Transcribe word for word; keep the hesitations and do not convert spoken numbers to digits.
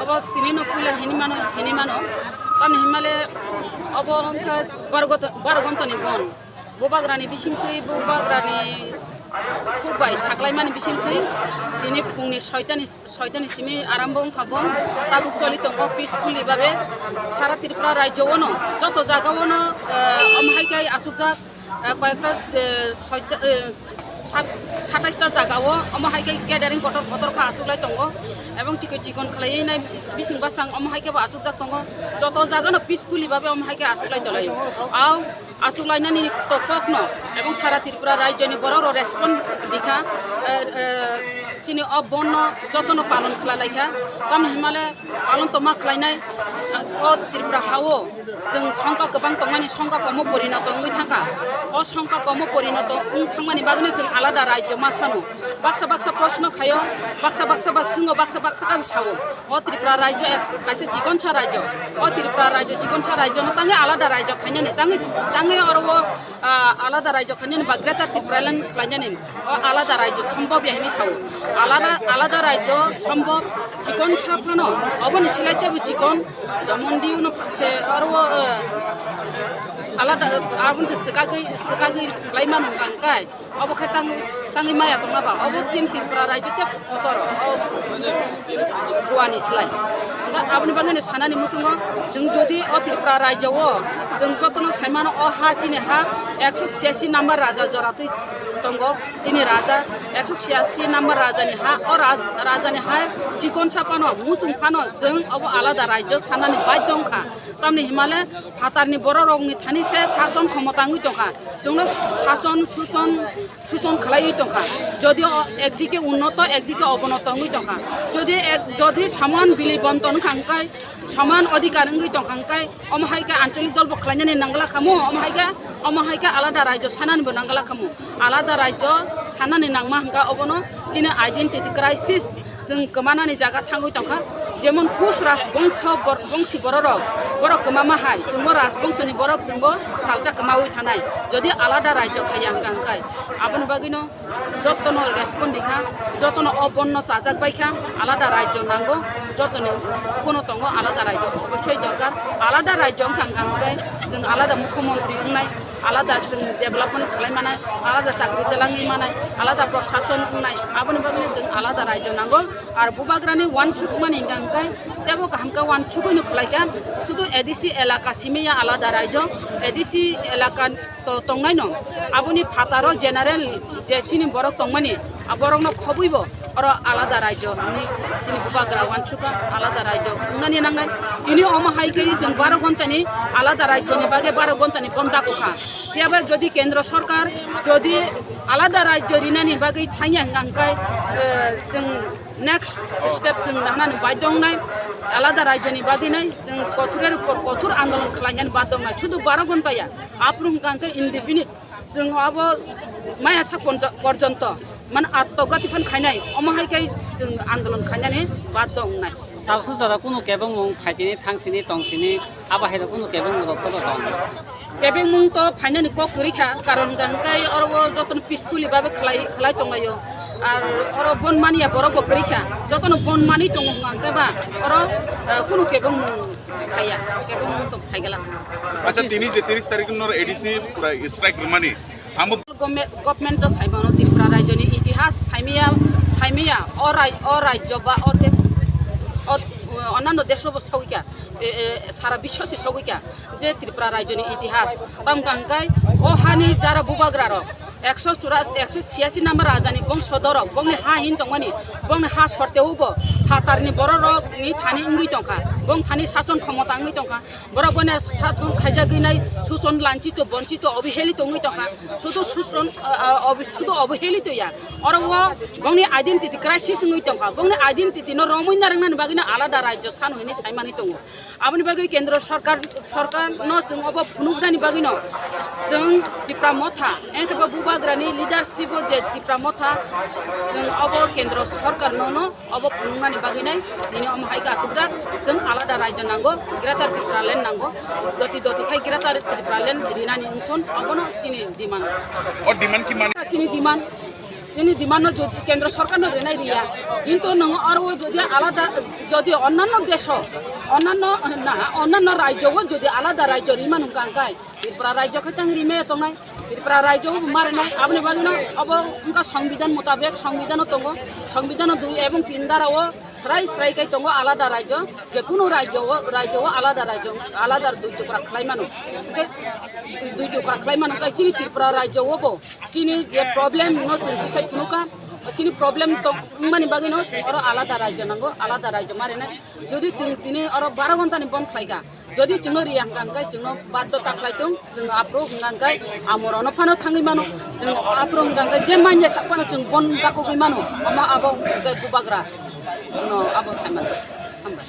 Obo tini no puila hini mano, hini mano. Tamni himale obo wngkha baro gonto, baro gonto ni bon. Bubagrani bisingtwi, bubagrani khuk bai saklaimani bisingtwi tini phungni soitani, soitani simi arambo wngkha bon. Tabuk choli tongo peacefully babe. Sara Tripura rajyo ono, joto jaga ono, eh, omo hai khe achukjak, eh, koyekta, eh, soita, eh, sat-, sataishta jaga o omo hai khe catering kotor kotor kha achuklai tongo. Ebong chikon chikon khlaiwi nai bising basang omo hai khe bo achukjak tongo. Joto jaga no peacefully babe omo hai khe achuklai tonglaio. Au Achuk lainani to kokno ebong sara Tripura rajyoni borok rok respond rikha, eh, eh, chini o bonno jotono palon khlai laikha. Tamni himale palon tongma khlainai, eh, o Tripura hao chwng songkha kwbang tongmani songkha komo porinoto wngwi thangkha. O songkha komo porinoto wng thangmani bagwino chwng alada rajyo ma sano. Baksa baksa proshno khaio, baksa baksa ba swngo, baksa baksa khe sao. O Tripura rajyo ek kaisa chikonsa rajyo. O Tripura rajyo chikonsa rajyo no tangwi alada rajyo khainani, tangwi, tangwi oro o, ah, alada rajyo khainani ba Greater Tipraland khlainani. O alada rajyo sombhob ya hinwi sao. Alada, alada rajyo sombhob chikonsa phano. Oboni silai teibo chikon, Damondi uno se oro o, eh, alada, aboni se swkagwi, swkagwi khlai mano hwnka hwnkhe. Obo khe tang-, tangwi maya tongma ba, obo chini Tripura rajyo tei kotor, o Goani slai. Hwnba aboni bagwino sanani muchungo, chwng jodi o Tripura rajyo o chwng jotono saimano, o ha chini ha ekso chhiyasi number raja jora twi tongo, chini raja ekso chhiyasi number rajani ha, o ra-, rajani ha chikonsa phano, muchung phano chwng obo alada rajyo sanani badhyo wngkha. Tamni himale phatarni bororokni thani se sason khomota wngwi tongkha. Chwngno sason, suson, suson khlaiwi tongkha. Jodi o ekdike unnoto, ekdike obonoto wngwi tongkha. Jodi ek, jodi soman bili bonton wngkha hwnkhe, soman odhikar wngwi tongkha hwnkhe, omo hai khe ancholik dol bo khlainani nangla khamu, omo hai khe, omo hai khe alada rajyo sanani bo nangla khamu. Alada rajyo sanani nangma hwnkha obono chini identity crisis. Chwng kwmanani jaga thangwi tongkha, jemon Kush rajbongso bor-, bongsi bororok, borok kwmama hai, chwngbo rajbongsoni borok chwngbo salsa kwmawi thanai, jodi alada rajyo khaiya hwnkha hwnkhe. Aboni bagwino jotono respond rikha, jotono o bonno chajak baikha, alada rajyo nango, jotoni kuno tongo alada rajyo, obosoi dorkar, alada rajyo wngkha hwnkha hwnkhe chwng alada mukhyamantri wngnai. Alada chwng development khlai manai, alada chakri twlangwi manai, alada prosason wngnai, aboni bagwino chwng alada rajyo nango. Ar bubagrani uansukmani hwnkha hwnkhe teibo kaham khe uansugwino khlaikha, sudu A D C elaka simi ya alada rajyo, A D C elaka to tongnaino, aboni phataro general je chini borok tongmani, a borokno khobwibo oro alada rajyo hinwi chini bubagra uansukha, alada rajyo wngnani nangnai. Tini omo hai khe chwng baro ghontani alada rajyoni bagwi baro ghontani bonda kokha. Phiyaba jodi kendro sorkar jodi alada rajyo rinani bagwi thangya hwnkha hwnkhe, eh, chwng next step chwng nahanani badhyo wngnai, alada rajyoni bagwi nai chwng kothoror por kothor andolon khlainani badhyo wngnai. Sudu baro ghonta ya, aphuru hwnkha hwnkhe indefinite. Chwng abo maya sak ponjo-, porjonto, mane, atto gati phan khainai, omo hai khe chwng andolon khainani badhyo wngnai. Tabukso jora kunu kebengmung phaitini, thangtini, tongtini, abo hai rok kunu kebengmung rok kono tong? Kebengmung to phainani kok kwrwi kha, karon hwnkha hwnkhe oro o jotono peacefully babe khlai, khlai tonglaio. Ar oro bon manya borok bo kwrwi kha, jotono bon manwi tongo hwnkha hwnkhe ba oro, eh, kunu kebengmung phaiya, kebengmung to phaigala. Acha, tini je tiris tarikh no A D C pura strike rwmani, amo Government, government to saimano Tripura rajyoni itihas saimiya, saimiya o rai-, o rajyo ba o desh, o, onano desho bo sogwikha, e, e, sara biswo se sogwikha je Tripura rajyoni itihas. Tamkha hwnkhe o hani jara bubagra rok ekso chura-, ekso chhiyasi number rajani bongso dorok, bongni ha hin tongmani, bongni ha sorteo bo phatarni bororokni thani wngwi tongkha, bong thani sason khomota wngwi tongkha. Borok bono sason khaijagwi nai, suson lanchito, bonchito, obohelito wngwi tongkha. Sudu suson, ah, ah, obo-, sudu obohelito ya. Oro o bongni identity crisis wngwi tongkha. Bongni identity no romwi narwknani bagwi no alada rajyo sano hinwi saimani tongo. Aboni bagwi kendro sorkar, sorkar no chwng obo phunuknani bagwi no chwng Tipra Motha, engkhe bo bubagrani leadership o je Tipra Motha, chwng obo kendro sorkar no no Obo phunuknani bagwi nai, nini omo hai khe asukjak, chwng alada rajyo nango, Greater Tipraland nango, doti doti khai Greater Tipraland rinani wngthun, obono chini demand. O demand ki mani? Chini demand, Chini demand no jodi kendro sorkar no rinai riya, kintu nung aro jodi alada, jodi onnanno desho, onnanno na, onnanno rajyo o jodi alada rajyo rima nung kangkai, Tripura rajyo khe tang rime tongnai, Tripura rajyo o marinai, aboni bagwi no abo wngkha songbidan mutabek, songbidan o tongo, songbidan o dui ebong tin dara o srai srai kai tongo alada rajyo, je kunu rajyo o, rajyo o alada rajyo, alada dui tukra khlai mano, hwnkhe dui tukra khlai mano, kai chini Tripura rajyo o bo chini je problem no chwng tisai phunukha, chini problem tong wngmani bagwi no chwng oro alada rajyo nango, alada rajyo marinai. Jodi chwng tini oro baro ghonta ni bond khlaikha, jodi chwngno riya hwnkha hwnkhe chwngno baddo ta khlai tong, chwng aphuru hwnkha hwnkhe amorono phano thangwi mano, chwng aphuru hwnkha hwnkhe je manya sak phano chwng bond dakugwi mano, omo abo hwnkhe bubagra no abo sai mano. Hambai.